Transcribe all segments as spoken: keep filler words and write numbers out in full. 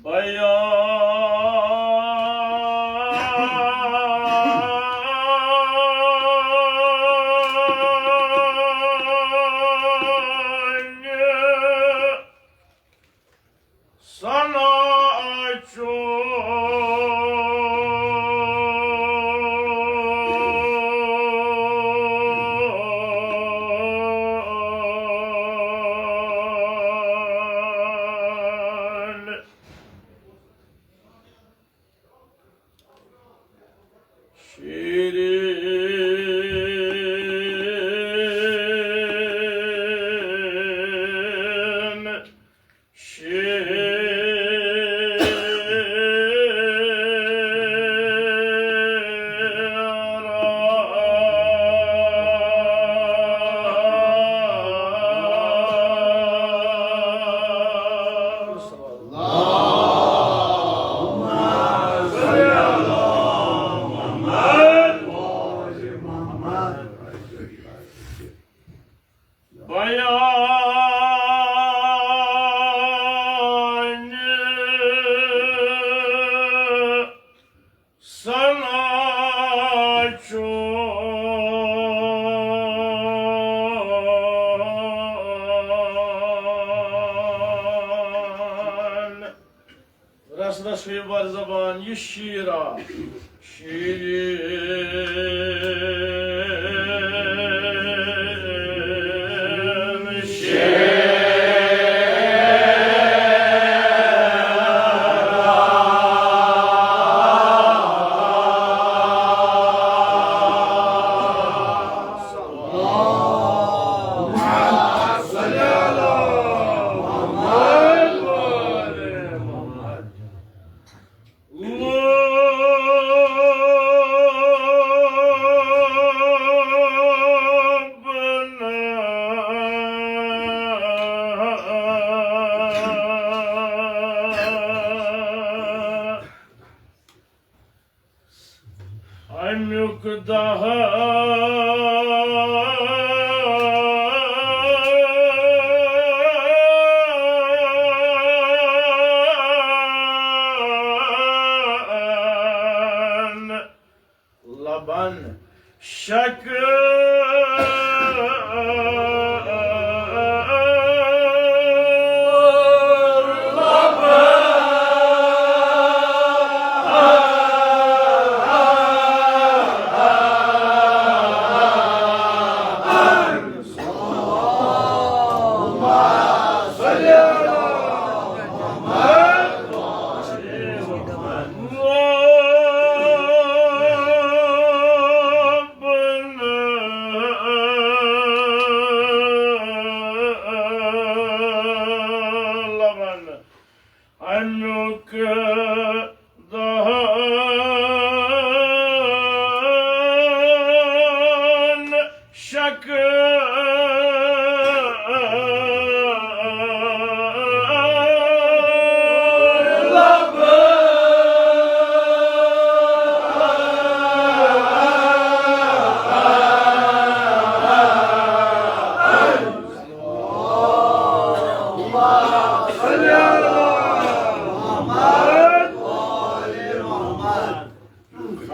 بیان سنا چون۔ شیرین، شیرین۔ بیان سنا چون۔ رس رس ہوئی بر زبان یہ شیرا۔ شیرین، شیرین۔ امیُک دہان لبن شکر۔ امیُک دہان شکر۔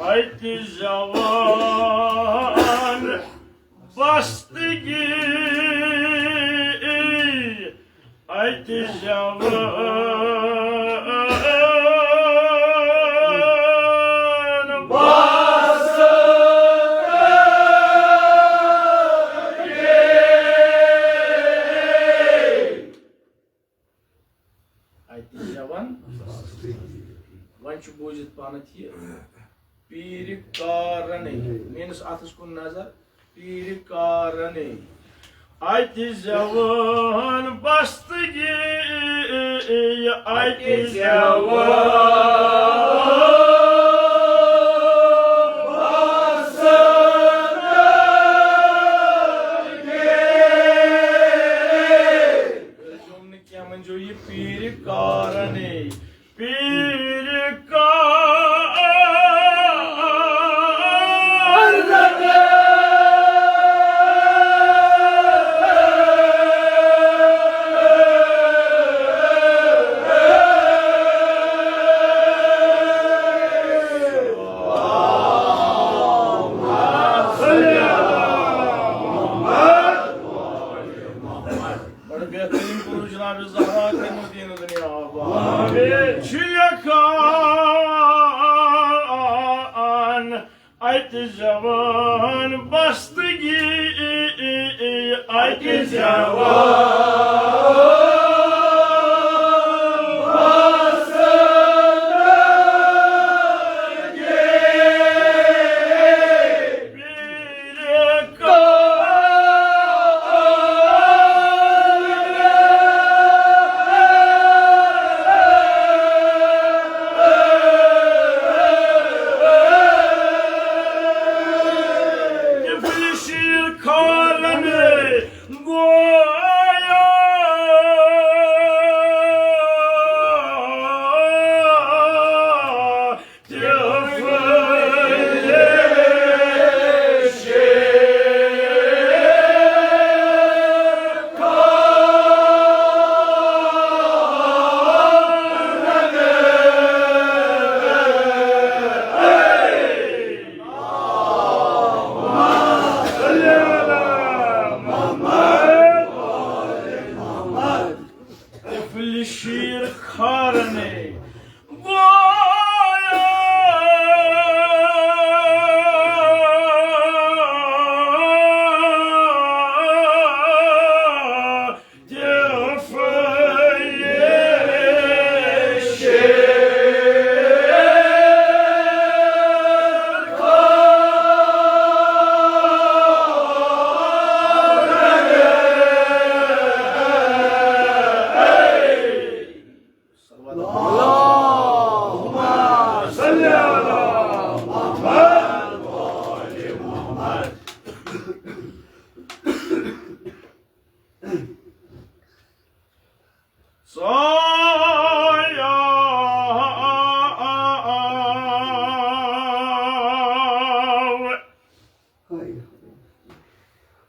اتہِ زیوان بستگی، اتہِ زیوان بستگی۔ اتہِ زیوان۔ وۄنۍ چھُ بوٗزِتھ پانہٕ تہِ یہِ۔ پیٖرِ کارنے۔ میٲنِس اتھس کُن نظر۔ پیٖرِ کارنے۔ اتہِ زیوان بستگی، اتہِ زیوان بستگی۔ کینٛہہ ؤنۍزیو یہِ پیٖرِ کارنے، پیٖرِ کارنے۔ بہترین کوٚرُکھ جناب زہرا کٔرمٕژ دین دنیا آباد۔ آمین۔ چھِ لیکھان اتہِ جوان بستگی، اتہِ جوان بستگی۔ طفل شیر خارنے گویا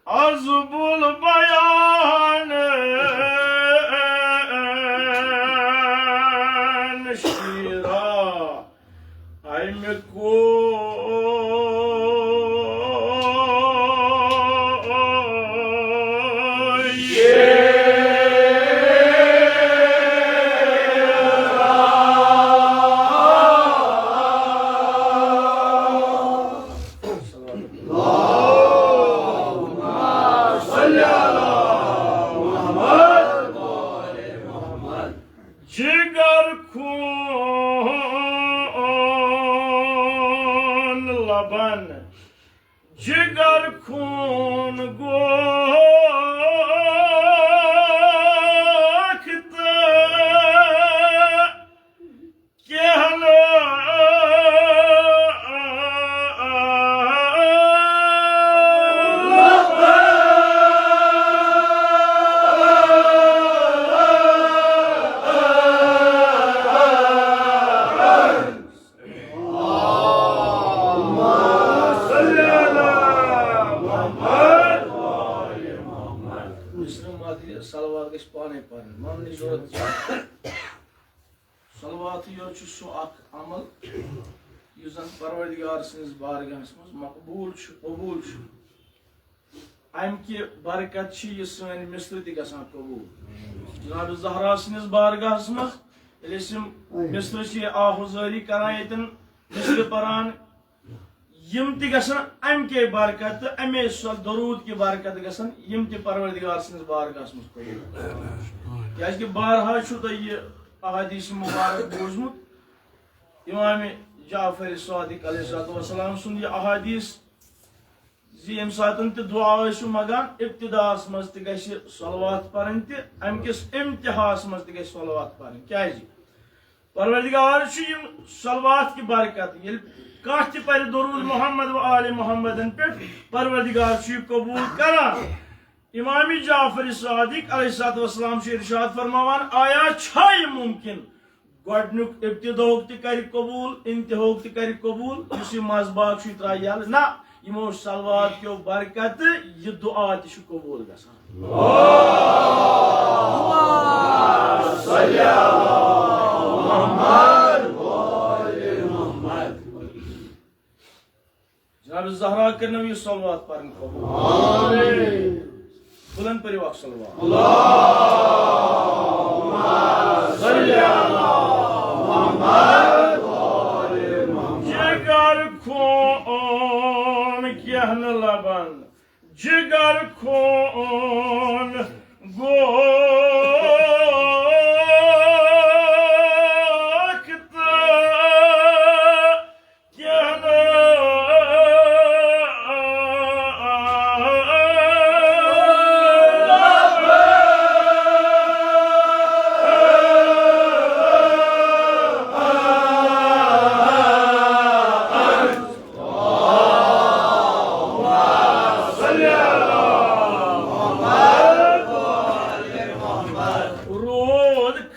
عذب البیان شیرا امہِ کو جگر خون لبن، جگر خون گوکھ تہٕ کینٛہہ نہٕ مصر مدرِ صلوات گژھِ پانے پرٕنۍ، وننٕچ ضرورت چھِ۔ صلواتٕے یوت چھُ سُہ اکھ عمل یُس زن پروردگار سٕنٛدِس بارگاہس منٛز مقبول چھُ، قبول چھُ۔ امہِ کہِ برکت چھِ یہِ سٲنۍ مصرٕ تہِ گژھان قبول۔ جناب زہرا سٕنٛدِس بارگاہس منٛز ییٚلہِ أسۍ یِم مصرٕ چھِ آہوزٲری کران، ییٚتٮ۪ن مصرٕ پران، یِم تہِ گژھن امہِ کے برکت تہٕ امے سۄ درود کہِ برکت گژھن یِم تہِ پروردگار سٕنٛدِس بارگاہس منٛز قبول۔ کیازِ کہِ بارہا چھُو تۄہہِ یہِ احادیث مبارک بوٗزمُت، امام جعفر صادق علیہ الصلوۃ والسلام سُنٛد یہِ احادیث زِ ییٚمہِ ساتہٕ تہِ دُعا ٲسِو منٛگان، ابتداہس منٛز تہِ گژھِ صلوات پرٕنۍ تہٕ امہِ کِس انتہاہس منٛز تہِ گژھِ صلوات پرٕنۍ۔ کیازِ؟ پروردگار چھُ یِم صلوات کہِ برکت، ییٚلہِ کانٛہہ تہِ پرِ درود محمد و آل محمدن پٮ۪ٹھ، پروردگار چھُ یہِ قبول کران۔ امام جعفر صادق علیہ الصلوۃ والسلام چھُ ارشاد فرماوان، آیا چھا یہِ ممکن گۄڈنیُک ابتداہُک تہِ کرِ قبول، انتہاہُک تہِ کرِ قبول، یُس یہِ منٛز باغ چھُ یہِ ترایہِ یلہٕ؟ نہ، یِمو صلوات کیو برکتہٕ یہِ دعا تہِ چھُ قبول گژھان۔ جناب زہرا کٔرنو یہِ صلوات پرٕنۍ قبول۔ آمین۔ بلند پٔرِو اکھ صلوات۔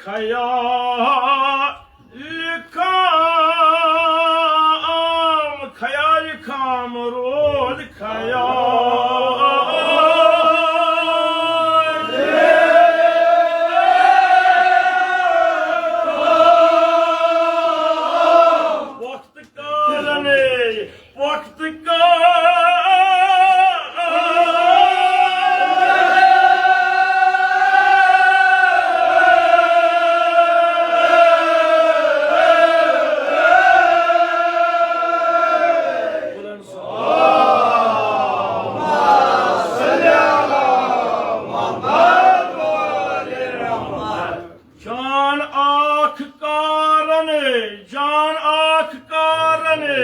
خیال کام، خیال کام رود خیال۔ وقت کالنے، وقت کالنے۔ جان آکھ کارنے، جان آکھ کارنے،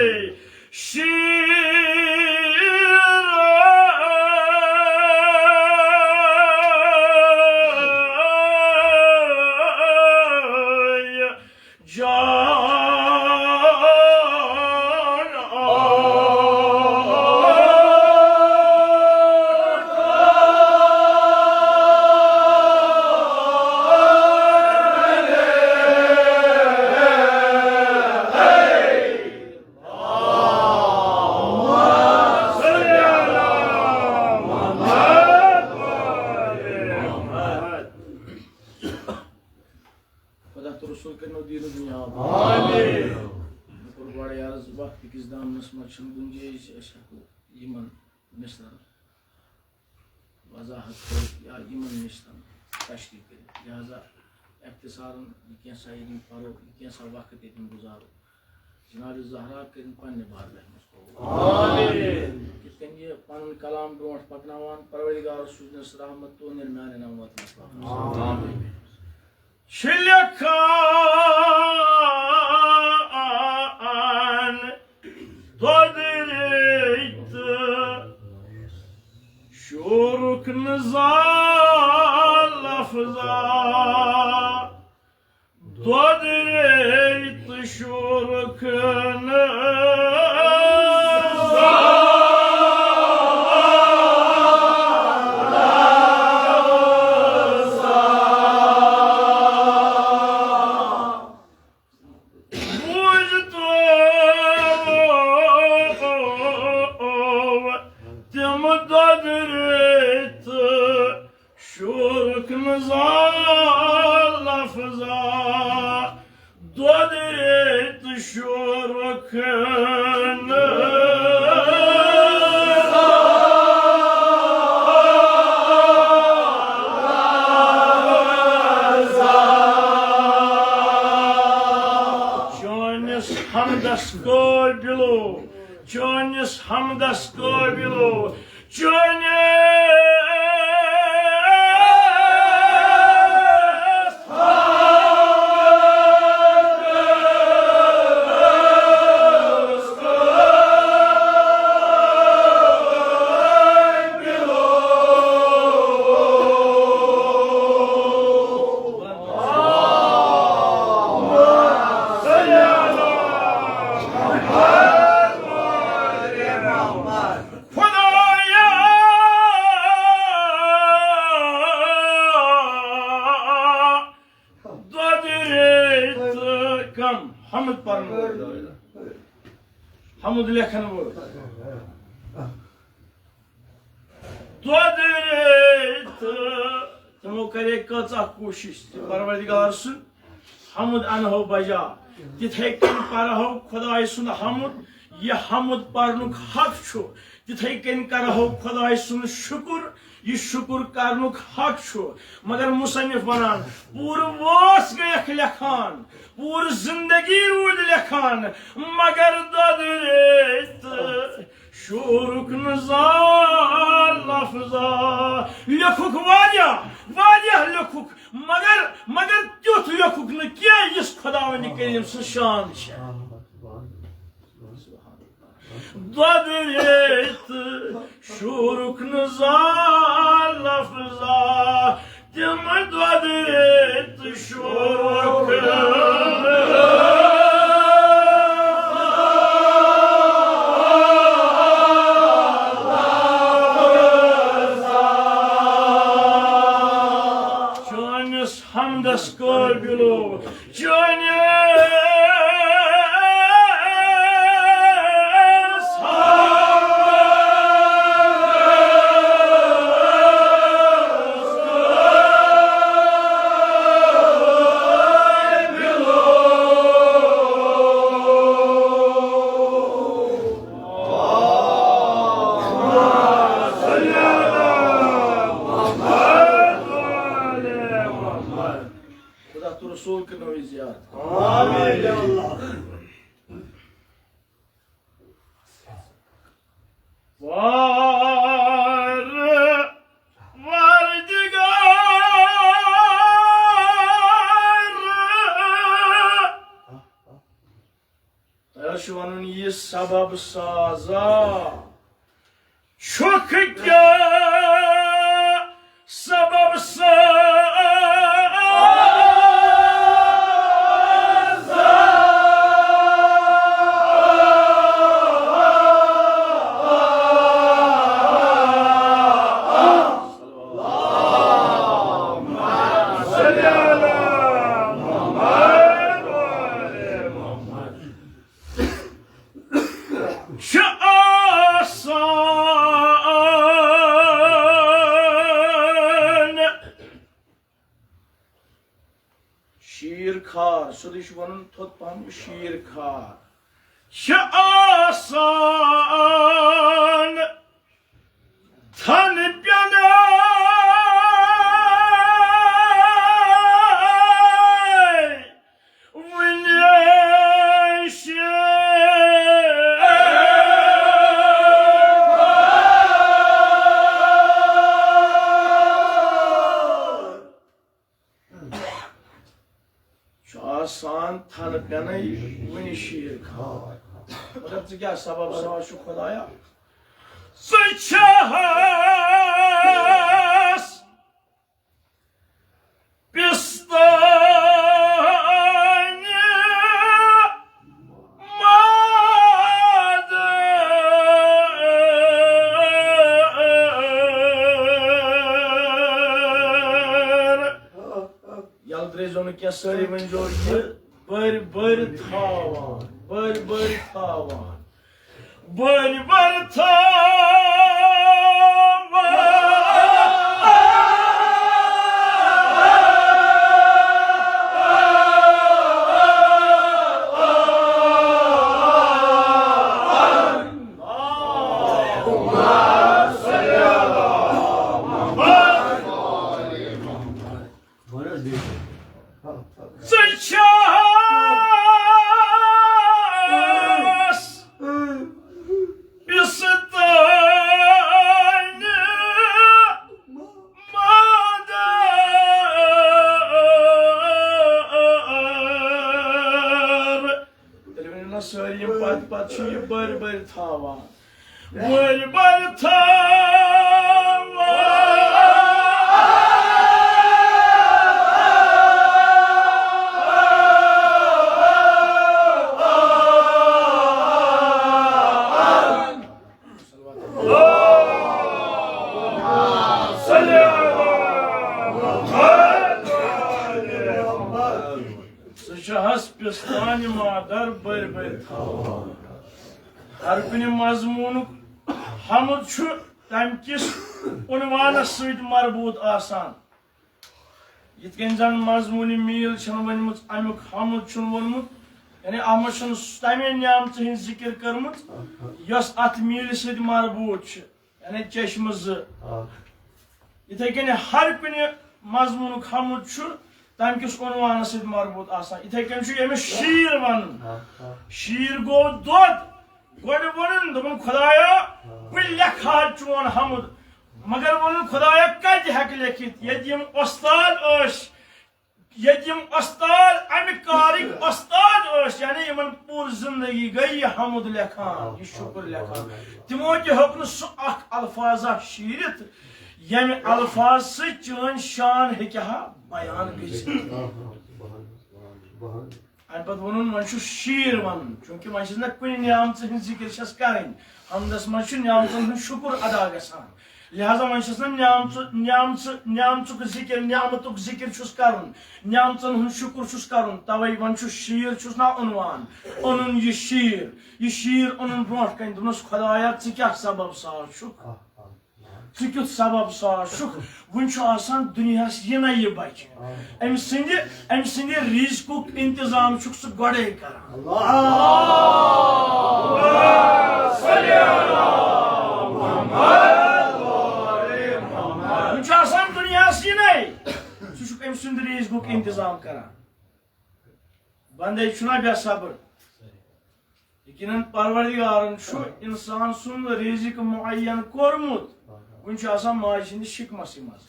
شیر جان آکھ۔ خدا تہٕ رسول کٔرِنو دیٖن و دُنیا آباد۔ آمین۔ مےٚ کوٚر گۄڈَے عرض، وقت کِس دامنَس منٛز چھُنہٕ گُنجٲیِش زِ أسۍ ہٮ۪کو یِمَن مِثلَن وضاحت کٔرِتھ یا یِمَن مِثلَن تشریح کٔرِتھ۔ لہذا اختصارن یہِ کینٛژھا ییٚتٮ۪ن پَرو، یہِ کینٛژھا وقت ییٚتٮ۪ن گُزارو، جناب زہرا کٔرِن پننہِ بارگاہہِ منٛز قبول۔ آمین۔ یِتھ کٔنۍ یہِ پنُن کلام برونٛٹھ پکناوان، پروردگار سوٗزنس رحمت تہٕ نِر میانٮ۪ن امواتن۔ آمین۔ چھِ لیکھان دۄدرے تہٕ شورُکھ نہٕ زانٛہہ لفظا۔ دۄدرے تہٕ شورُکھ نہٕ زانٛہہ۔ بوٗزتو تِم دۄدرے تہٕ شورُکھ نہٕ زانٛہہ لفظا، دۄدرے تہٕ شورُکھ نہٕ زانٛہہ۔ چٲنِس حمدس قٲبلو، چٲنِس حمدس قٲبلو، چٲنِس خدایا، دۄدرے تہٕ کم حمد پرن وٲلۍ۔ حمد لیکھن وٲلۍ۔ دۄدرے تہٕ تِمو کرے کۭژاہ کوٗشِش زِ پروردگار سُنٛد حمد انہو بجا۔ تِتھے کٔنۍ پرہو خداے سُنٛد حمد، یہِ حمد پرنُک حق چھُ۔ تِتھے کٔنۍ کرہو خداے سُنٛد شُکُر، یہِ شُکُر کرنُک حق چھُ۔ مگر مصنف ونان، پوٗرٕ وٲنٛس گٔیکھ لیکھان، پوٗرٕ زندگی روٗدۍ لیکھان، مگر دۄدرے تہٕ شورُکھ نہٕ زانٛہہ لفظا۔ لیکھُکھ واریاہ، واریاہ لیکھُکھ، مگر، مگر تیُتھ لیکھُکھ نہٕ کینٛہہ، یُس خداوندِ کریم سٕنٛز شان چھےٚ۔ دۄدرے تہٕ شورُکھ نہٕ زانٛہہ لفظا۔ تِم دۄدرے تہٕ شورُکھ نہٕ زانٛہہ۔ چٲنِس حمدس قٲبلو چٲنِس خدا تو رسول کے نوی زیارت۔ آمین یا اللہ۔ وار وردگار، تۄہہِ چھُ وَنُن یہِ سبب سازا چھُکھ کیٛاہ سبب سازا؟ چھُ آسان۔ شیٖر خار، سیوٚدُے چھُ وَنُن تھوٚد پَہَم، شیٖر خار۔ چھُ آسان تھن پینَے وُنہِ شیٖر۔ چھُ آسان تھن پینَے وُنہِ شیٖر خار۔ مگر ژٕ کیٛاہ سبب ساز چھُکھ خدایا؟ ژٕ چھَہَس پِستانہِ مادر۔ یلہٕ ترٛٲیزیو نہٕ کینٛہہ، سٲری ؤنۍزیو یہِ بٔرۍ بٔرۍ تھاوان، بٔرۍ بٔرۍ تھاوان، بٔرۍ بٔرۍ تھاوان۔ ژٕ چھَہَس پِستانہِ مادر۔ تیٚلہِ ؤنِو نا سٲری، یِم پتہٕ پتہٕ چھِ یہِ بٔرۍ بٔرۍ تھاوان۔ بٔرۍ بٔرۍ تھاوان۔ ژٕ چھَہَس پِستانہِ مادر بٔرۍ بٔرۍ تھاوان۔ ہر کُنہِ مضموٗنُک حمد چھُ تَمہِ کِس عنوانس سۭتۍ مربوط آسان۔ یِتھ کٔنۍ زن مضموٗنہِ میٖل چھَنہٕ ؤنمٕژ، اَمیُک حمد چھُنہٕ ووٚنمُت، یعنی اَتھ منٛز چھُنہٕ تَمے نعمژٕ ہٕنٛز ذِکِر کٔرمٕژ، یۄس اَتھ میٖلہِ سۭتۍ مربوط چھِ، یعنی چشمہٕ زٕ۔ یِتھَے کٔنۍ ہر کُنہِ مضموٗنُک حمد چھُ تَمہِ کِس عنوانس سۭتۍ مربوط آسان۔ یِتھَے کٔنۍ چھُ ییٚمِس شیٖر وَنُن۔ آ، آ۔ شیٖر گوٚو دۄد۔ گۄڈٕ ووٚنُن، دوٚپُن، "خۄدایا، بہٕ لیکھٕ ہا چون حمد۔" مگر ووٚنُن، "خۄدایا، کَتہِ ہٮ۪کہٕ لیکھِتھ؟ ییٚتہِ یِم وۄستاد ٲسۍ، ییٚتہِ یِم وۄستاد، اَمہِ کارٕکۍ وۄستاد ٲسۍ، یعنی یِمن پوٗرٕ زندگی گٔے یہِ حمد لیکھان، یہِ شُکُر لیکھان۔ تِمو تہِ ہیوٚک نہٕ سُہ اکھ الفاظا شیٖرِتھ، ییٚمہِ الفاظ سۭتۍ چٲنۍ شان ہیٚکہِ ہا بیان گٔژھِتھ۔" اَمہِ پتہٕ ووٚنُن، وۄنۍ چھُ شیٖر وَنُن، چوٗنٛکہِ وۄنۍ چھِس نہ کُنہِ نعمژٕ ہٕنٛز ذِکِر چھَس کَرٕنۍ۔ حمدَس منٛز چھُ نعمژَن ہُنٛد شُکُر ادا گژھان۔ لہذا وۄنۍ چھُس نہٕ نعمژٕ نعمژٕ نعمژُک ذِکِر، نعمتُک ذِکِر چھُس کرُن، نعمژن ہُنٛد شُکُر چھُس کرُن۔ توے وۄنۍ چھُ شیٖر، چھُس نا عنوان، اوٚنُن یہِ شیٖر۔ یہِ شیٖر اوٚنُن برونٛٹھ کنہِ، دوٚپنس، خۄدایا، ژٕ کیٛاہ سبب ساز چھُکھ؟ ژٕ کیُتھ سبب ساز چھُکھ؟ وُنہِ چھُ آسان دُنیاہس یِنَے یہِ بچہِ۔ أمۍ سٕنٛدِ، أمۍ سٕنٛدِ رِزقُک انتظام چھُکھ ژٕ گۄڈَے کران۔ وُنہِ چھُ آسان دُنیاہس یِنَے، ژٕ چھُکھ أمۍ سُنٛد رِزقُک انتظام کران۔ بندے چھُنا بے صبر۔ یقیناً پروردگارن چھُ انسان سُنٛد رِزق معین کوٚرمُت۔ وُنہِ چھُ آسان ماجہِ ہٕنٛدِس شِکمَسٕے منٛز۔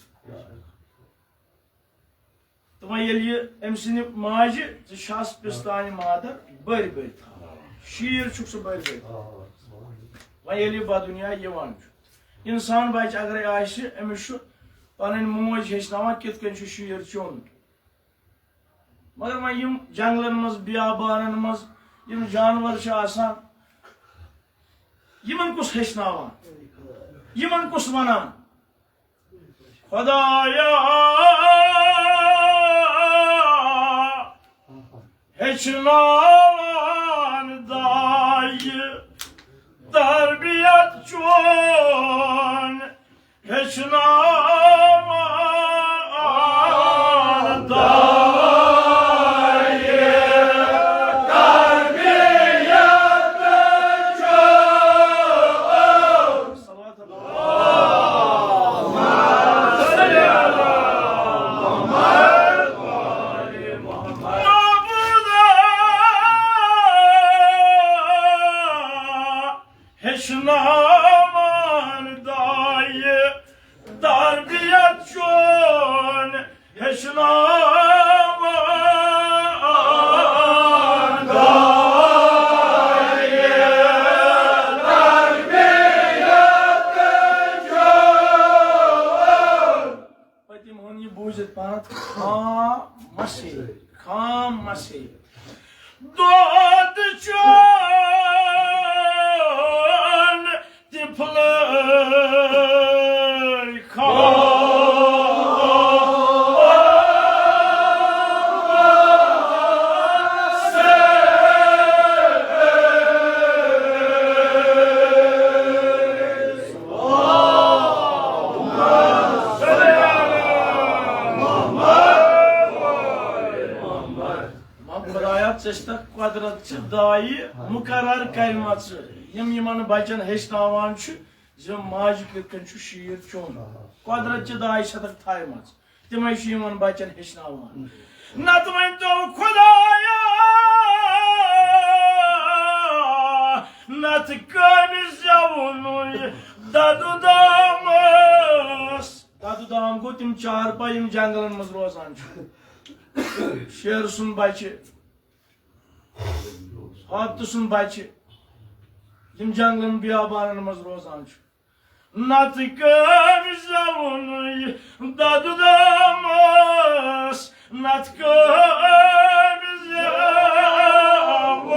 تہٕ وۄنۍ ییٚلہِ یہِ أمۍ سٕنٛدِ ماجہِ، زِ چھَس پِستانہِ مادر بٔرۍ بٔرۍ تھاوان۔ شیٖر چھُکھ سُہ بٔرۍ بٔرۍ تھاوان۔ وۄنۍ ییٚلہِ یہِ بدُنیا یِوان چھُ، انسان بچہِ اگرے آسہِ، أمِس چھُ پنٕنۍ موج ہیٚچھناوان کِتھ کٔنۍ چھُ شیٖر چیوٚن۔ مگر وۄنۍ یِم جنگلن منٛز، بیابانن منٛز یِم جانور چھِ آسان، یِمن کُس ہیٚچھناوان؟ یِمن کُس ونان؟ خۄدایا، ہیٚچھناوان دایہِ تربیت چون، ہیٚچھناوان دایہِ تربیت چون۔ معبودا، ہیٚچھناوان دایہِ تربیت چون، ہیٚچھناوان دایہِ تربیت چون۔ پٔتِم ہُن یہِ بوٗزِتھ پانَس خامَسے، خامَسے۔ دۄد چون طفلہٕ خامَسے۔ خۄدایا، ژےٚ چھِ تَتھ قۄدرت چہِ دایہِ مُقرر کَرِمَژٕ، یِم یِمَن بَچَن ہیٚچھناوان چھِ زِ ماجہِ کِتھ کٔنۍ چھُ شیٖر چیوٚن۔ قۄدرت چہِ دایہِ چھَتَکھ تھایمَژٕ، تِمَے چھِ یِمَن بَچَن ہیٚچھناوان۔ نَتہٕ ؤنۍ تو خۄدایا، نَتہٕ کٔمِس زٮ۪وُن دَدٕ دامَس؟ دَدٕ دام گوٚو تِم چارپاے یِم جنگلن منٛز روزان چھِ۔ شیر سُنٛد بچہِ، ہاتہٕ سُنٛد بچہِ، یِم جنگلن بیابانن منٛز روزان چھِ۔ نَتہٕ کٔمۍ زٮ۪وُن دَدٕ دامَس؟ نَتہٕ کٔمۍ زٮ۪وُن؟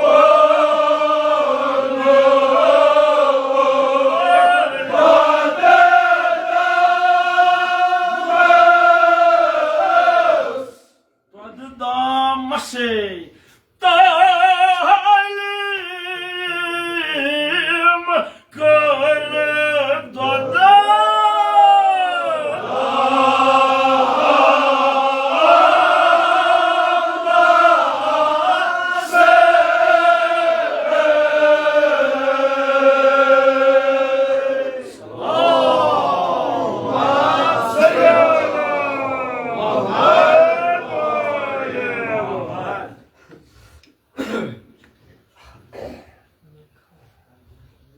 دۄدٕ دامَسے تعلیٖم کٔر دۄدٕ۔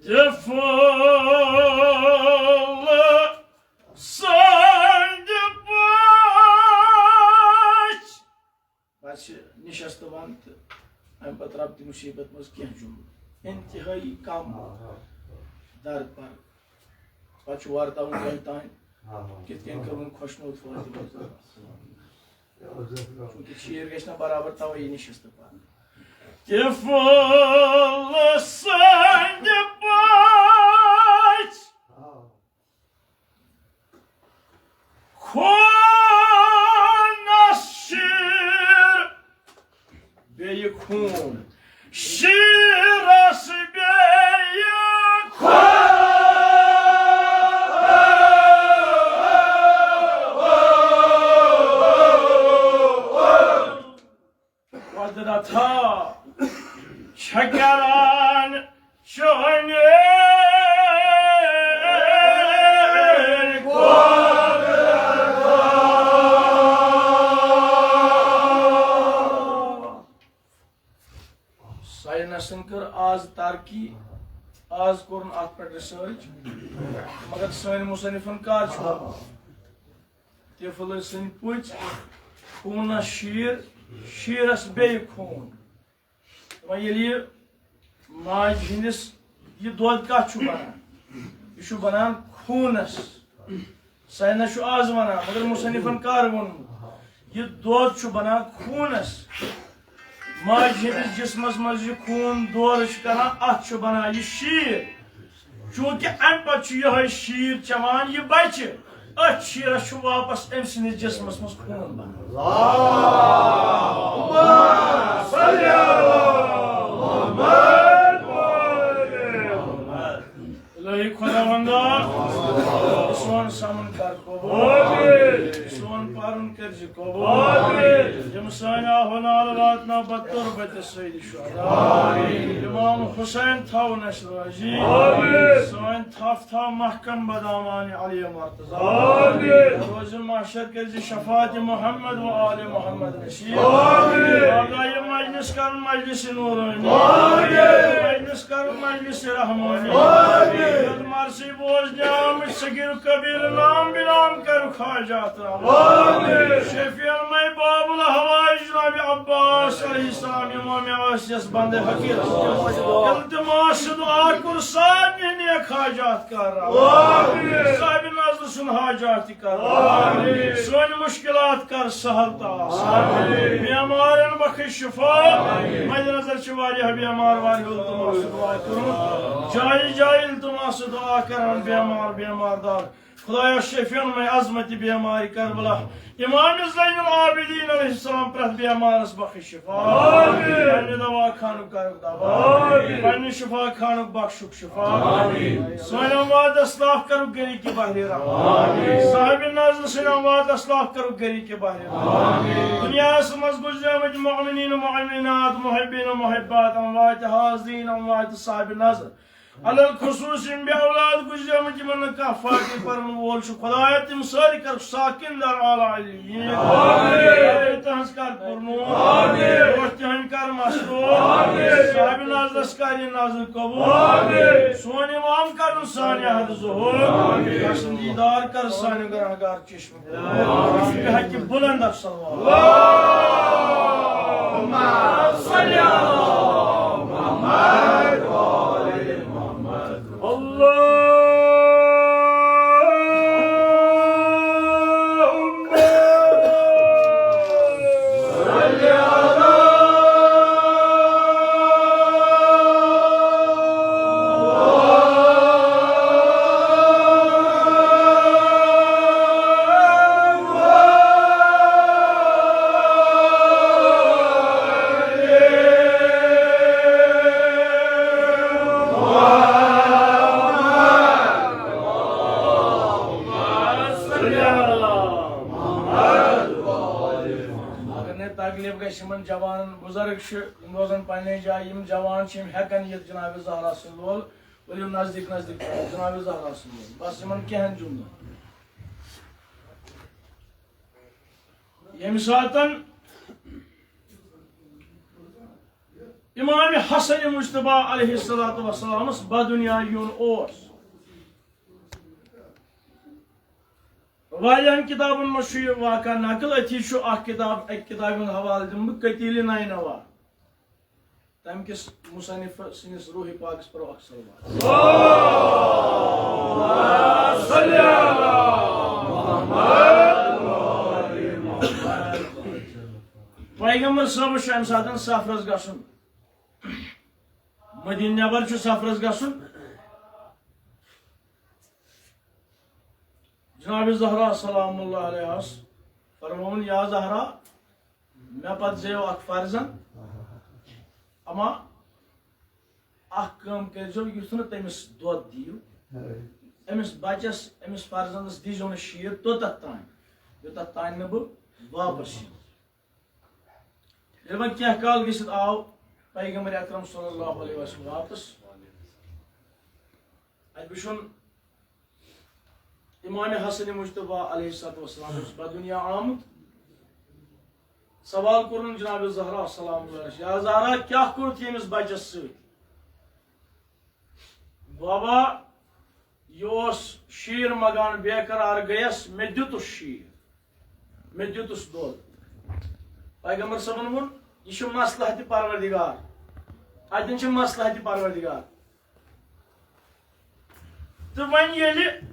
طفلہٕ سٕنٛدِ پٲٹھۍ۔ پتہٕ چھِ نِشستہٕ وان تہٕ اَمہِ پتہٕ رب تہِ مُصیٖبت منٛز کینٛہہ جُملہٕ، انتہٲیی کم درد پر۔ پتہٕ چھُ ورتاوُن تۄہہِ تام، کِتھ کٔنۍ کٔرٕن خۄشنود فٲطمہٕ۔ چوٗنٛکہِ شیٖر گژھِ نہ برابر توے یہِ نِشستہٕ پرنہٕ۔ طفلہٕ سٕنٛدِ پٲٹھۍ۔ خوٗن۔ شیٖرس بیٚیہِ خوٗن۔ قۄدرتھا چھےٚ کران چٲنۍ قۄدرتھا۔ ساینسن کٔر آز ترقی، آز کوٚرُن اتھ پٮ۪ٹھ ریسرچ، مگر سٲنۍ مصنفن کر چھُ طفل سٕنٛدۍ پٔژھۍ خوٗنس شیٖر، شیٖرس بیٚیہِ خوٗن۔ وۄنۍ ییٚلہِ یہِ ماجہِ ہٕنٛدِس یہِ دۄد کتھ چھُ بنان؟ یہِ چھُ بنان خوٗنس۔ ساینس چھُ آز ونان، مگر مصنفن کر ووٚنمُت؟ یہِ دۄد چھُ بنان خوٗنس۔ ماجہِ ہٕنٛدِس جسمس منٛز یہِ خوٗن دورٕ چھُ کران، اتھ چھُ بنان یہِ شیٖر۔ چوٗنٛکہِ امہِ پتہٕ چھُ یِہوٚے شیٖر چٮ۪وان یہِ بچہِ، أتھۍ شیٖرس چھُ واپس أمۍ سٕنٛدِس جسمس منٛز خوٗن بنان۔ الہی خداوندا، سون سمن کر قبول۔ آمین۔ سون پرُن کٔرزِ قبول۔ آمین۔ یِم سٲنۍ آہ و نالہٕ واتناو پتہٕ تربتِ سید شہدا۔ آمین۔ امام حسین تھاوُن اسہِ رٲضی۔ آمین۔ سٲنۍ تھپھ تھاو محکم بدامان علی مرتضی۔ آمین۔ روزِ محشر کٔرزِ شفاعت محمد و آل محمد نصیب۔ آمین۔ اللہ، یہِ مجلس کر مجلس نورانی۔ آمین۔ مجلس کر مجلس رحمانی۔ آمین۔ یتھ مرثی بوزنہِ آمٕتۍ صغیر کبیر نام بنام کرُکھ حاجات روا۔ آمین۔ شفیع المے باب الحوائج جناب عباس علیہ السلام امام عاصیس بندے فقیرس التماس دعا کوٚر سارنٕے نیک حاجات کر روا۔ آمین۔ صاحب نظر سُنٛد حاجات تہِ کر۔ آمین۔ سٲنۍ مشکلات کر سہل تہٕ آسان۔ آمین۔ بیمارن بخش شفا۔ آمین۔ مد نظر چھِ واریاہ بیمار، واریاہ التماس دعا کوٚرمُت۔ جایہِ جایہِ التماس دعا کران بیمار، بیمار دار۔ خدایا شفیع المے عظمت بیمار کربلا۔ امام زین العابدین علیہ السلام پرٛٮ۪تھ بیمارس بخش شفا۔ آمین۔ پننہِ دوا خانُک کرُکھ دوا۔ آمین۔ پننہِ شفا خانُک بخشُکھ شفا۔ آمین۔ سٲنۍ اموات اسلاف کرُکھ گرِ کہِ بحرِ رحمت۔ آمین۔ صاحب نظر سٕنٛدۍ اموات اسلاف کرُکھ گرِ کہِ بحرِ رحمت۔ آمین۔ دنیاہس منٛز گزریمٕتۍ مؤمنین و مؤمنات، محبین و محبات، اموات حاضرین، اموات صاحب نظر۔ علی الخصوص یِم بے اولاد گُزریمٕتۍ، یِمن نہٕ کانٛہہ فاتحہ پرن وول چھُ، خدایا، تِم سٲری کر ساکن در اعلیٰ علیین۔ آمین۔ تہنٛز کر پُرنوٗر۔ آمین۔ روح تِہنٛدۍ کر مسرور۔ آمین۔ صاحب نظرس کر یہِ نظر قبول۔ آمین۔ سون امام کرُن سانہِ حد ظہور۔ آمین۔ پسندیدار کر سانہِ گناہگار چشم۔ بحق بلند صلوات۔ اللهم صل على محمد وآل محمد۔ اللهم صل على اگر نے تکلیف گژھِ یِمن جوانن، بُزرگ چھِ، یِم روزن پننے جایہِ، یِم جوان چھِ، یِم ہٮ۪کن یِتھ جناب زہرا سٕنٛدِ لول، ؤلِو نزدیٖک نزدیٖک جناب زہرا سٕنٛدِ لول، بس یِمن کینٛہن جملن۔ ییٚمہِ ساتن امام حسن مجتبیٰ علیہ الصلوۃ والسلامس بدنیا یُن اوس، واریاہن کتابن منٛز چھُ یہِ واقعہ نقل، أتھی چھُ اکھ کتاب، اکہِ کتابہِ ہُنٛد حوالہٕ دِمہٕ بہٕ، قتیل نینوا۔ تَمہِ کِس مصنف سٕنٛدِس روحِ پاکس پرو اکھ صلوات۔ پیغمبر صٲبس چھُ اَمہِ ساتہٕ سفرس گژھُن، مدینہ نٮ۪بر چھُ سفرس گژھُن۔ جناب زہرا سلام اللہ علیہس فرمووُن، یا زہرا، مےٚ پتہٕ زیو اکھ فرزند، اما اکھ کٲم کٔرۍزیو، یُتھ نہٕ تٔمِس دۄد دِیِو۔ أمِس بَچَس، أمِس فرزندَس دیٖزیو نہٕ شیٖر توٚتَتھ تام، یوٚتَتھ تام نہٕ بہٕ واپس یِمہٕ۔ ییٚلہِ وۄنۍ کینٛہہ کال گٔژھِتھ آو پیغمبر اکرم صلی اللہ علیہ وسلم واپس، اَتہِ وٕچھُن امام حسن مجتبیٰ علیہ الصلوۃ والسلام اوس بدنیا آمُت۔ سوال کوٚرُن جناب زہرا سلام اللہ علیہا، یا زہرا، کیٛاہ کوٚرُتھ ییٚمِس بچس سۭتۍ؟ بابا، یہِ اوس شیٖر مگان، بے قرار گٔیَس، مےٚ دیُتُس شیٖر، مےٚ دیُتُس دۄد۔ پیغمبر صٲبن ووٚن، یہِ چھُ مصلحتِ پروردگار، اَتٮ۪ن چھُ مصلحتِ پروردگار۔ تہٕ وۄنۍ ییٚلہِ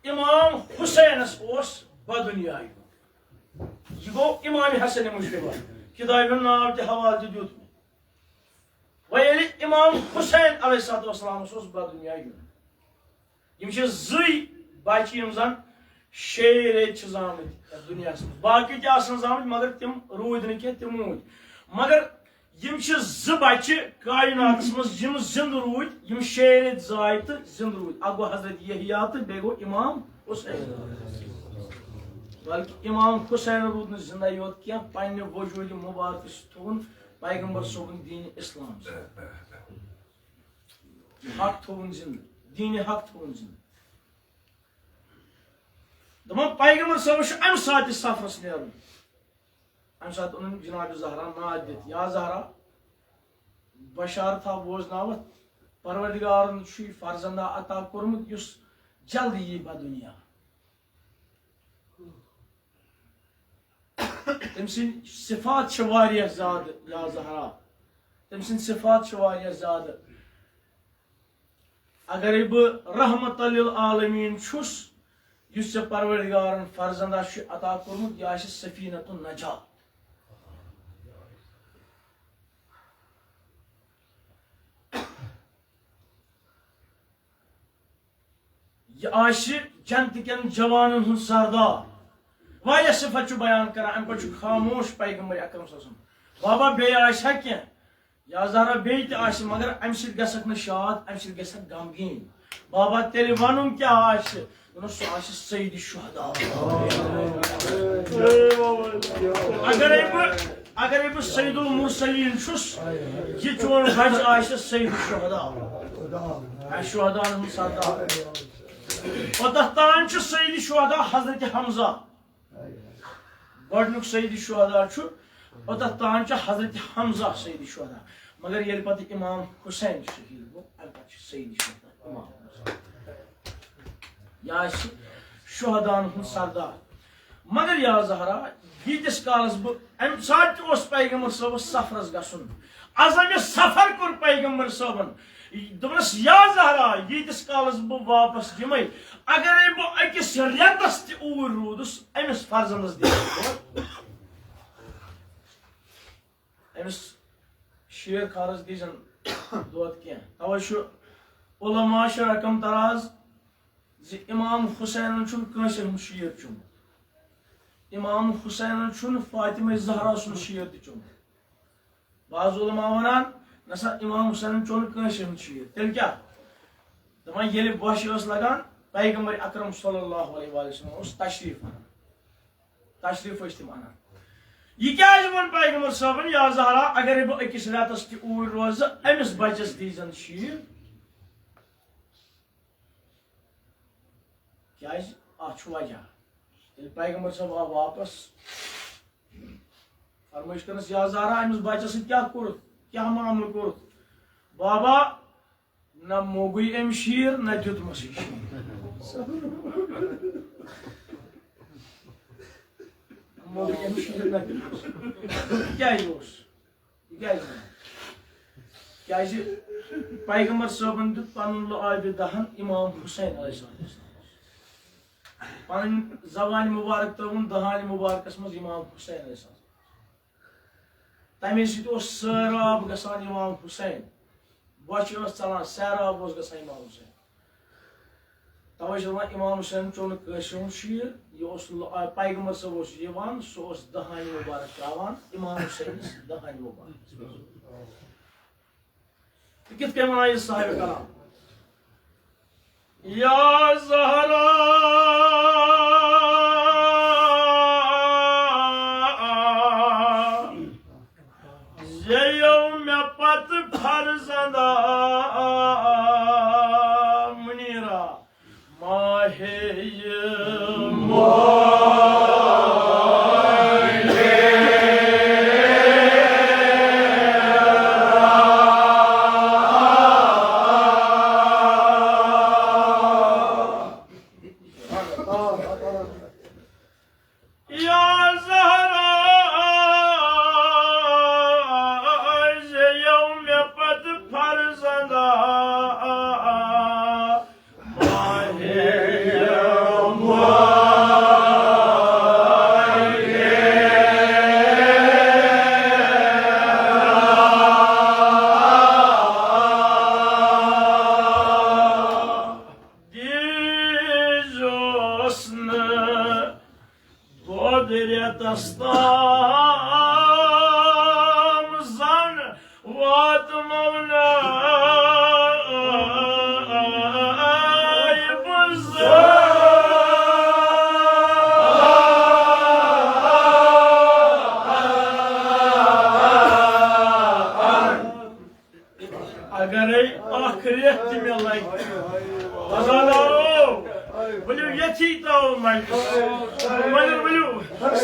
امام حسینس اوس بدنیا یُن، یہِ گوٚو امام حسن مجتبیٰ، کتابہِ ہُنٛد ناو تہِ حوالہٕ تہِ دیُت مےٚ۔ وۄنۍ ییٚلہِ امام حسین علیہ الصلوۃ والسلامس اوس بدنیا یُن، یِم چھِ زٕے بچہِ یِم زن شیٚیہِ ریٚتۍ چھِ زامٕتۍ یتھ دُنیاہس منٛز۔ باقٕے تہِ آسن زامٕتۍ، مگر تِم روٗدۍ نہٕ کینٛہہ، تِم موٗدۍ۔ مگر یِم چھِ زٕ بچہِ کائناتس منٛز یِم زِندٕ روٗدۍ، یِم شیٚیہِ ریٚتۍ زاے تہٕ زِندٕ روٗدۍ۔ اکھ گوٚو حضرت یحییٰ تہٕ بیٚیہِ گوٚو امام حسین۔ بلکہِ امام حسین روٗد نہٕ زِندَے یوت کینٛہہ، پننہِ وجوٗدِ مبارکہٕ سۭتۍ تھوٚوُن پیغمبر صٲبُن دیٖنِ اسلام۔ حق تھوٚوُن زِندٕ، دیٖنِ حق تھوٚوُن زِندٕ۔ دَپان پیغمبر صٲبَس چھُ اَمہِ ساتہٕ تہِ سفرَس نیرُن۔ اَمہِ ساتہٕ اوٚنُن جناب زہرا ناد دِتھ، یا زہرا، بشارتھا بوزناوَتھ، پروردگارَن چھُے فرزندہ عطا کوٚرمُت یُس جلدی یی بدُنیا۔ تٔمۍ سٕنٛدۍ صفات چھِ واریاہ زیادٕ، یا زہرا، تٔمۍ سٕنٛدۍ صفات چھِ واریاہ زیادٕ۔ اگرے بہٕ رحمت للعالمین چھُس، یُس ژےٚ پروردگارن فرزندہ چھُ عطا کوٚرمُت، یہِ آسہِ سفینۃ النجاہ۔ یہِ آسہِ جنتہٕ کٮ۪ن جوانن ہُنٛد سردار۔ واریاہ صفت چھُ بیان کران، اَمہِ پتہٕ چھُ خاموش پیغمبر اکرم صلی اللہ علیہ وسلم۔ بابا، بیٚیہِ آسہِ ہا کینٛہہ؟ یا زہرا، بیٚیہِ تہِ آسہِ، مگر اَمہِ سۭتۍ گژھکھ نہٕ شاد، اَمہِ سۭتۍ گژھکھ غمگیٖن۔ بابا، تیٚلہِ وَنُن کیٛاہ آسہِ؟ دوٚپنَس، سُہ آسہِ سید شہدا۔ اگرے بہٕ، اگرے بہٕ سید المرسلین چھُس، یہِ چون بچہِ آسہِ سید شہدا۔ آسہِ شہداہن ہُنٛد سردار۔ اوٚتتھ تام چھُ سید شہدا حضرت حمزہ۔ گۄڈنیُک سید شہدا چھُ، اوٚتتھ تام چھُ حضرت حمزہ سید شہدا۔ مگر ییٚلہِ پتہٕ امام حسین شہید گوٚو، اَمہِ پتہٕ چھُ سید شہدا امام حسین۔ یہِ آسہِ شہداہن ہُنٛد سردار۔ مگر یا زہرا، ییٖتِس کالس بہٕ، اَمہِ ساتہٕ تہِ اوس پیغمبر صٲبس سفرس گژھُن۔ عزمِ سفر کوٚر پیغمبر صٲبن۔ دوٚپنس، یا زہرا، ییٖتِس کالس بہٕ واپس یِمے، اگرے بہٕ أکِس رٮ۪تس تہِ اوٗرۍ روٗدُس، أمِس فرزندس دِمہٕ بہٕ دۄد۔ أمِس شیر خارس دیٖزٮ۪ن دۄد کینٛہہ۔ توے چھُ علماء چھِ رقم تراز زِ امام حسینن چھُنہٕ کٲنٛسہِ ہُنٛد شیر چوٚمُت۔ امام حسینن چھُنہٕ فاطمہ زہرا سُنٛد شیر تہِ چوٚمُت۔ بعض علماء ونان، نسا امام حسینن چوٚو نہٕ کٲنٛسہِ ہُنٛد شیر۔ تیٚلہِ کیٛاہ؟ دپان، ییٚلہِ بۄچھِ ٲس لگان، پیغمبر اکرم صلی اللہ علیہ وآلہ وسلم اوس تشریف انان۔ تشریف ٲسۍ تِم انان۔ یہِ کیٛازِ ووٚن پیغمبر صٲبن، یا زہرا، اگرے بہٕ أکِس رٮ۪تس تہِ اوٗرۍ روزٕ، أمِس بچس دیٖزٮ۪ن شیٖر؟ کیٛازِ؟ اتھ چھُ وجہ۔ ییٚلہِ پیغمبر صٲب آو واپس، فرمٲیش کٔرنَس، یا زہرا، أمِس بچس سۭتۍ کیٛاہ کوٚرُتھ؟ کیٛاہ معاملہٕ کوٚرُتھ؟ بابا، نہ موگُے أمۍ شیٖر، نہ دیُتمَسٕے شیٖر۔ موگُے أمۍ شیٖر، نہ دیُتمَس۔ یہِ کیٛازِ اوس؟ یہِ کیٛازِ ووٚن؟ کیٛازِ پیغمبر صٲبن دیُت پنُن لعابِ دہن امام حسین علیہ السلام۔ پنٕنۍ زبانہِ مبارک ترٲوٕن دہانہِ مبارکس منٛز امام حسین علیہ السلام۔ تمے سۭتۍ اوس سیراب گژھان امام حسین۔ بۄچھِ ٲس ژلان، سیراب اوس گژھان امام حسین۔ توے چھِ دپان، امام حسین چوٚو نہٕ کٲنٛسہِ ہُنٛد شیٖر، یہِ اوس لو-، آ، پیغمبر صٲب اوس یِوان، سُہ اوس دہانہِ مبارک تراوان امام حسینس دہانہِ مبارک۔ کِتھ کٔنۍ وَنان یہِ صاحب کلام؟ یا زہرا، زیو مےٚ پتہٕ فرزندا منیرا۔ ماہے ماہے یا زہرا، زیو مےٚ پتہٕ فرزندا۔ دیٖزوس نہٕ دۄد رٮ۪تس تام زن واتمو نہٕ بہٕ زن۔ اگرے اکھ رٮ۪تھ تہِ مےٚ لگہِ۔ عزادارو، ؤلِو ییٚتھی ترٛاوو مجلس۔ ؤلِو، ؤلِو۔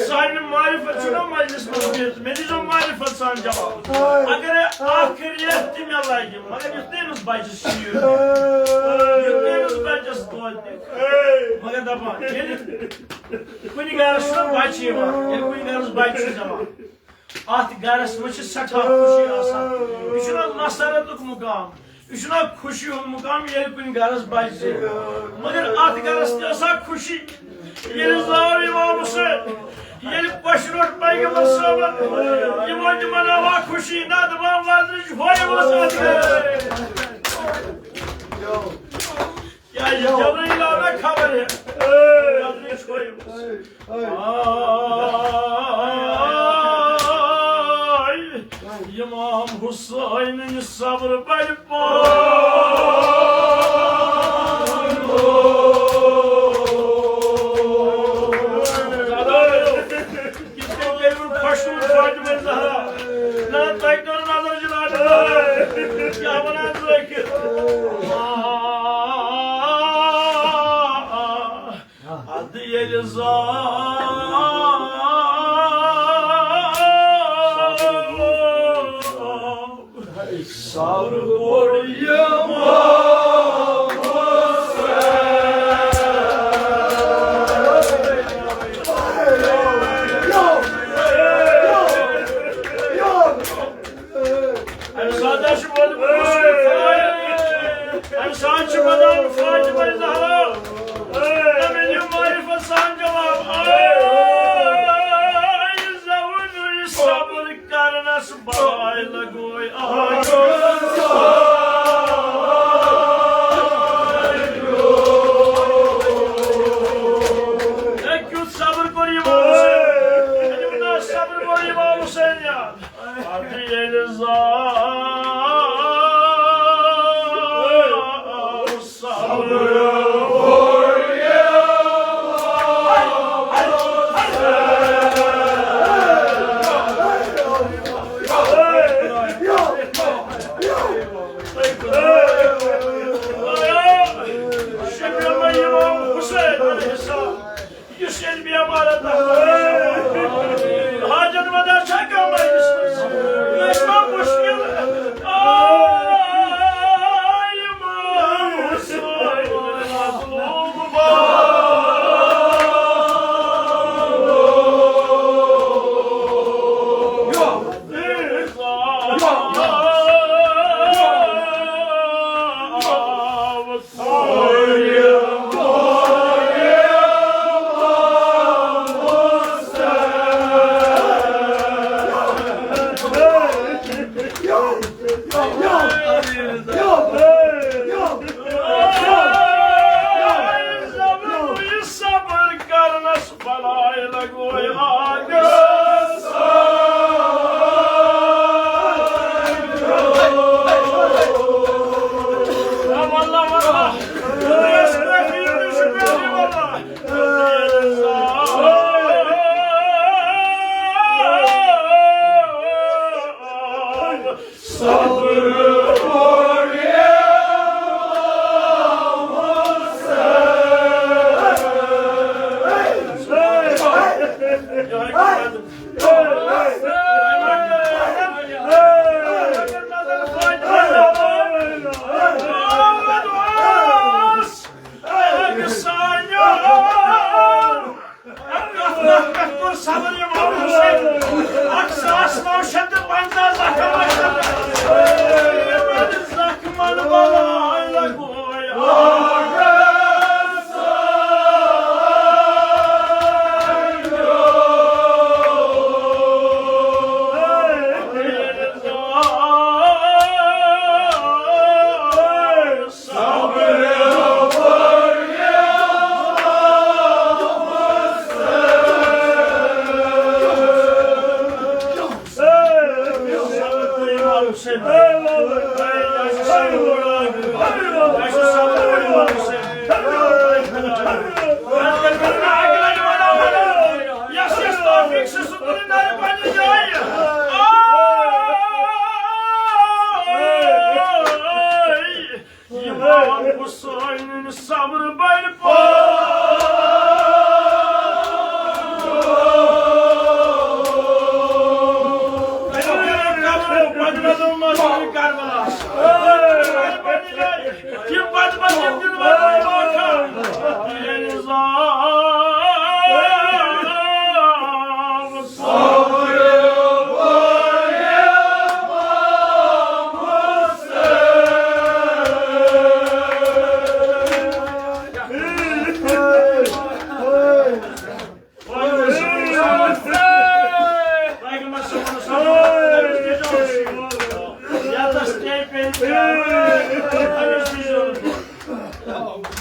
سانہِ معرفت چھُنہ مجلس منٛز بِہِتھ۔ مےٚ دیٖزیو معرفت سان جواب۔ اگرے اکھ رٮ۪تھ تہِ مےٚ لگہِ، مگر یُتھ نہٕ أمِس بچس شیٖر دِکھ، یُتھ نہٕ أمِس بچس دۄد دِکھ، مگر دپان، ییٚلہِ کُنہِ گرس چھُنہ بچہِ یِوان، ییٚلہِ کُنہِ گرس بچہِ چھُ زٮ۪وان، اتھ گرس منٛز چھِ سٮ۪ٹھاہ خوشی آسان۔ یہِ چھُنہ مسرتُک مقام، یہِ چھُنہ خوشی ہُنٛد مقام، ییٚلہِ کُنہِ گرس بچہِ زٮ۪وِ۔ مگر اتھ گرس تہِ آسان خوشی، ییٚلہِ زاو امام حسین، ییٚلہِ پشہِ روٚٹ پیغمبر صٲبن، یِمو تہِ مناوان خوشی، نہ دپان وزنٕچ ہوے ٲس اتھ گرس۔ کیٛازِ جبرائیل آو نہ خبر ہے۔ وزنٕچ ہوے ٲس۔ آے، امام حسین صبر بڑِ پان۔ کِتھ کٔنۍ کٔرِو خۄشوُن فاطمہ زہرا؟ نہ، تۄہہِ کٔر نظر جناب، کیٛاہ وَنان ژٕ أکِس؟ اَدٕ ییٚلہِ زاو صبر کوٚر یِمو۔ اَمہِ ساتہٕ چھُ ووتمُت، اَمہِ ساتہٕ چھُ وَنان فاطمہ زہرا، مےٚ دِیِو معرفت سان جواب۔ آے، زٮ۪وُن یہِ صبر کرنس بلاے لگوے آے۔ ہے، کیُتھ صبر کوٚر یِمو حسین، ہے، یِمو صبر کوٚر یِمو حسین یار۔ پتہٕ ییٚلہِ زاو صبر شبیہ امام حسین علیہ السلام، یُس ییٚلہِ بیمار آسہِ، حاجت ودا چھا کانٛہہ مجلس منٛز؟ کٲنٛسہِ ما مُشکِل زخمن بلاے لگوے۔ امام حسین صبر بر پا۔ کربلا۔ یہ بدبخت دن واتان۔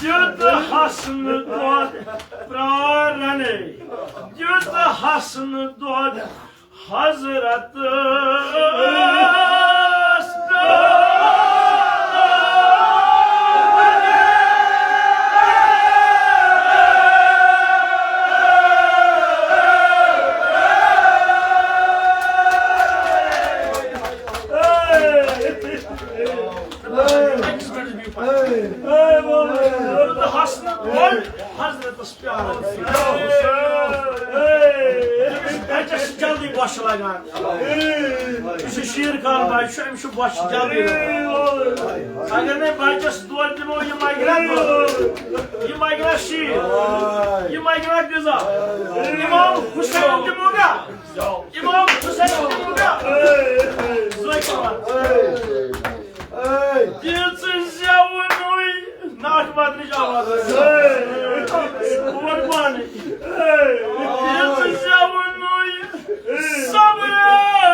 دیُت حسنہٕ دۄد پرٛارنے، دیُت حسنہٕ دۄد حضرت۔ حسنہٕ دۄد حضرتس پیارس۔ أمِس بچس چھِ جلدی بۄچھِ لگان۔ یہِ چھُ شیٖر خان بچہِ چھُ، أمِس چھُ بۄچھِ جلدی لگان۔ اگر نے بچس دۄد دِمو، یہِ مگہِ نا دۄد، یہِ مگہِ نا شیٖر، یہِ مگہِ نا غذا۔ امام حسین دِمو نا، امام حسین دِمو نا۔ زٲکِر وَن۔ دِژ زٮ۪ونُے ناٹہٕ مدرٕچ آواز۔ قربانی۔ دِژ زٮ۪ونُے صبرس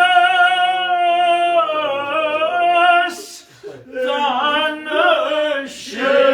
تنشی۔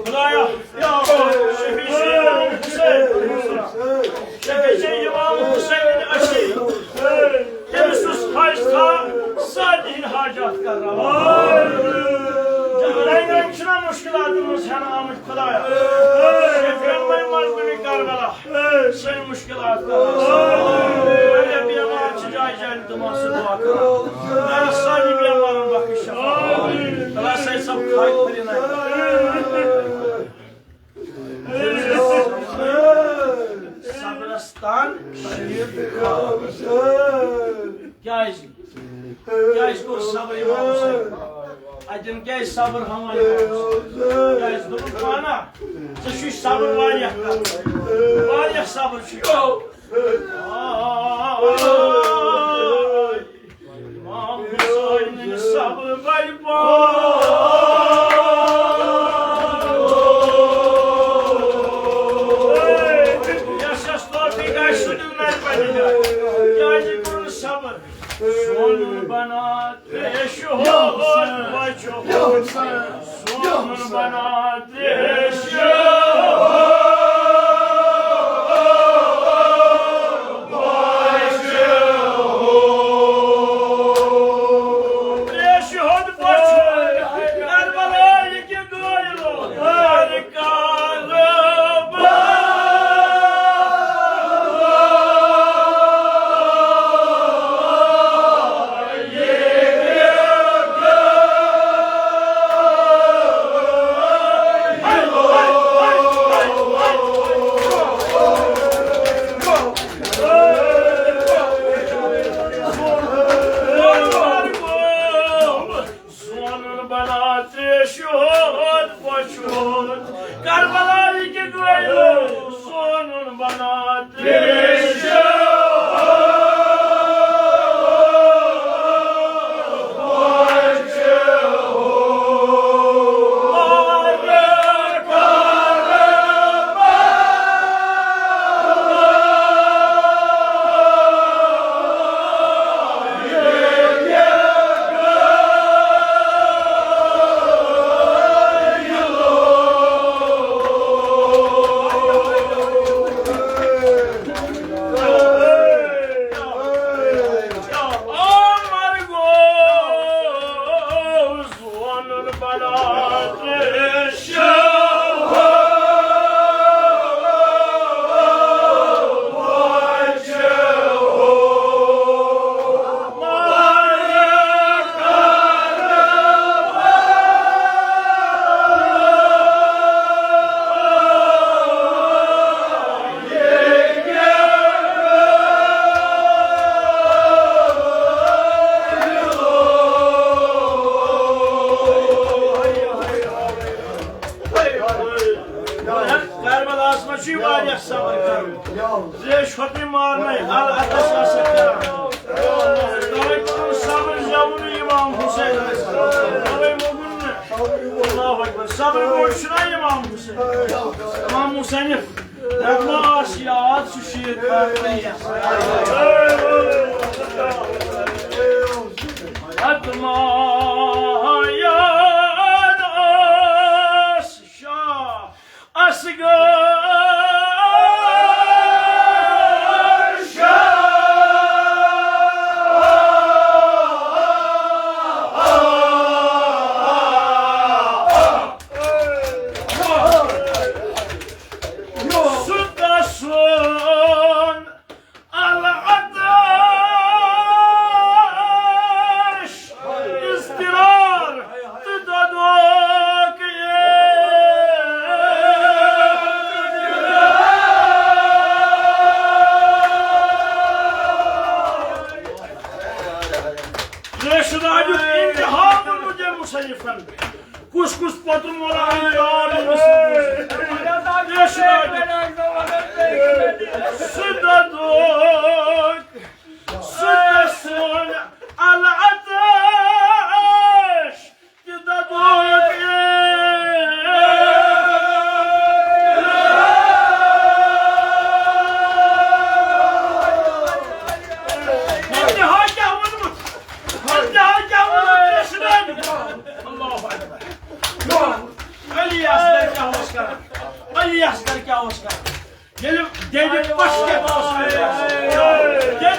خدایا، یا اللہ، شفیع شیخ حسین، شفیع شیخ امام حسین عشی، تٔمِس یُس حج تھا، سارنٕے ہِنٛدۍ حاجات کرناو۔ جنگ رنگ چھِنہ مُشکِلاتن منٛز ہٮ۪نہٕ آمٕتۍ خدایا، شفیع امت مظلوم کربلا۔ سٲنۍ مُشکِلات کر آسان۔ واریاہ بیمار چھِ جایہِ جایہِ تِمن سۭتۍ دُعا کران۔ خۄدایا سارنٕے بیمارن بخش شفا۔ خۄدا سۭتۍ سب خاک پھرِناے۔ صبرستان شریف۔ کیازِ؟ کیٛازِ کوٚر صبر امام حسین؟ اتٮ۪ن کیٛازِ صبر ہاوان امام حسین؟ کیٛازِ دوٚپُن پانہ، ژےٚ چھُے صبر واریاہ کرُن۔ واریاہ صبر چھُے۔ امام حسین صبر بڑِ پان۔ یس یس توفیق آسہِ سُہ دیُن نرِ پننہِ جایہِ۔ کیٛازِ کوٚر نہٕ صبر؟ سونُن بنا تریش ہو بچو۔ سونُن بنا تریش ہو بچو۔ تریش ہو بچو۔ کربلائے کہ گٲیلو ہر کار۔ سونُن بنا تریش ہُنٛد پوٚژھ ہُنٛد۔ کربلایہِ کہِ گٲلۍ سونُن بنا تریش ہُنٛد۔ کربلاہس منٛز چھُ واریاہ صبر کرُن۔ زیچھ ہۄتہِ مارنے، العطش آسکھ کران۔ توے کوٚرُن صبر زیوُن امام حسین۔ توے موٚنگُن نہٕ۔ اللہ اکبر۔ صبر گوٚو چھُنہ امام حسین۔ امام حسین۔ مےٚ ما آسہِ یاد سُہ شیٖر پرنَے۔ اتھ ما یاد آس شاہ اصغر شاہ۔ سُہ تسُنٛد العطش اضطرار تہٕ دۄدُک ریشہٕ داریُک انتہا ووٚنمُت أمۍ مصنفن۔ کُس کُس پوٚتُم ووٚن أمۍ کار أمِس؟ ریشہٕ داریُک۔ سُہ دۄدُک، سُہ تسُنٛد العطش تہٕ دۄدُک۔ انتہا کیٛاہ ووٚنمُت؟ انتہا کیٛاہ ووٚنمُت؟ ریشہٕ داریُک۔ اللہ اکبر۔ علی اصغر کیٛاہ اوس کران؟ علی اصغر کیٛاہ اوس کران؟ ییٚلہِ دٮ۪دِ پۄشکٮ۪تھ اوس علی اصغر۔ دٮ۪دِ اوس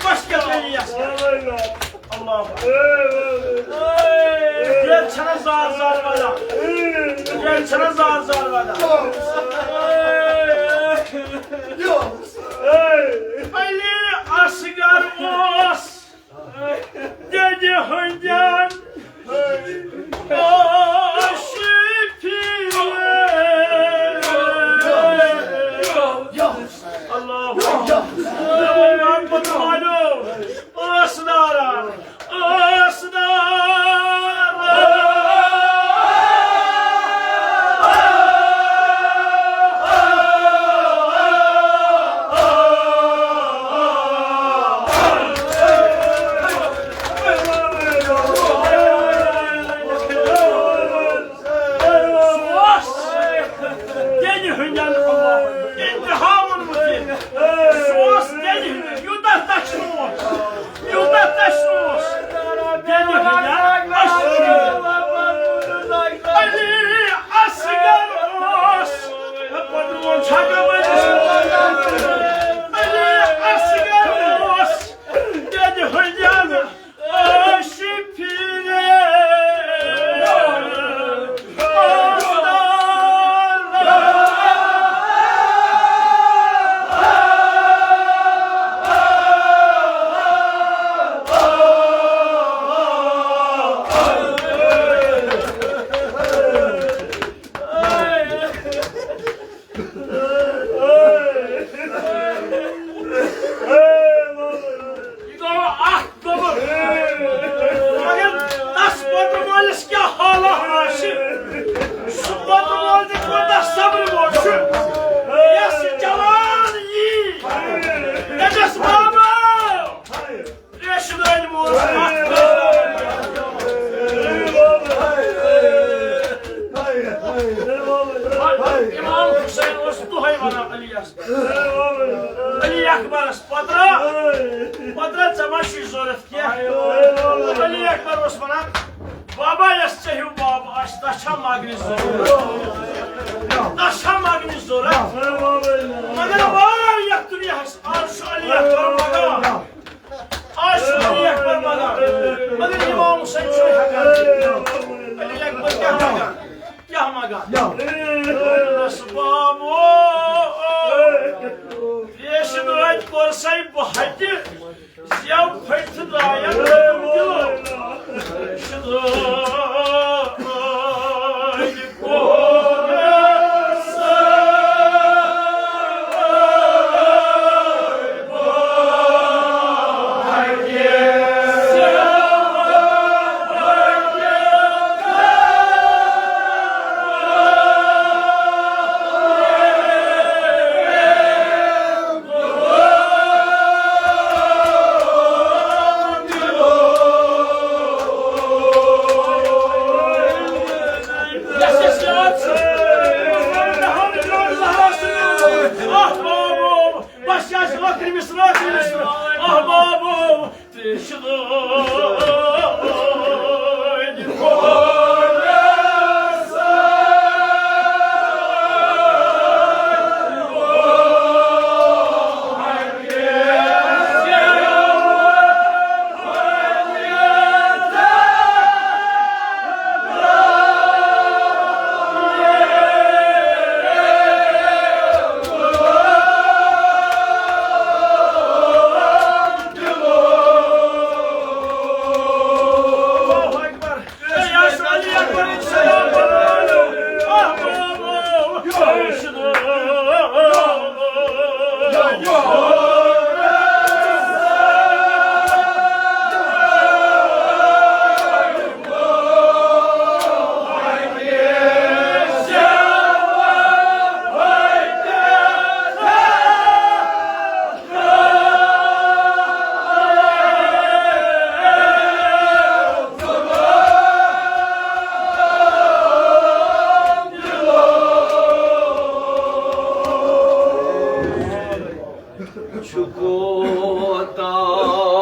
پۄشکٮ۪تھ علی اصغر۔ اللہ اکبر۔ ییٚلہِ چھَنہ زار زار وَدان۔ ییٚلہِ چھَنہ زار زار وَدان۔ علی اصغر اوس دٮ۪دِ ہٕنٛدٮ۪ن عاشقی۔ اللہ اکبر۔ ٲس داران، علی اکبر اوس ونان، بابا، یس ژےٚ ہیوٗ باب آسہِ، تس چھا مگنٕچ ضروٗرت؟ تس چھا مگنٕچ ضروٗرت؟ مگر واریاہ دُنیاہس آز چھُ علی اکبر مگان۔ آز چھُ علی اکبر مگان۔ مگر امام حسین چھُنہٕ ہٮ۪کان۔ علی اکبر کیٛاہ مگان؟ کیٛاہ مگان؟ دوٚپنس، بابو، ریشہِ دٲدۍ کوٚر سَے بہٕ ہتہِ۔ زیو پھٔٹۍ تہٕ درٛایَن دِلو۔ شِدٲے کوٚر بس، یہِ آسہِ ٲخری مِصرٕ، ٲخری مِصرٕ۔ آہ، بابو، ترٛےٚ شِدٲے۔ چھُ کوتاہ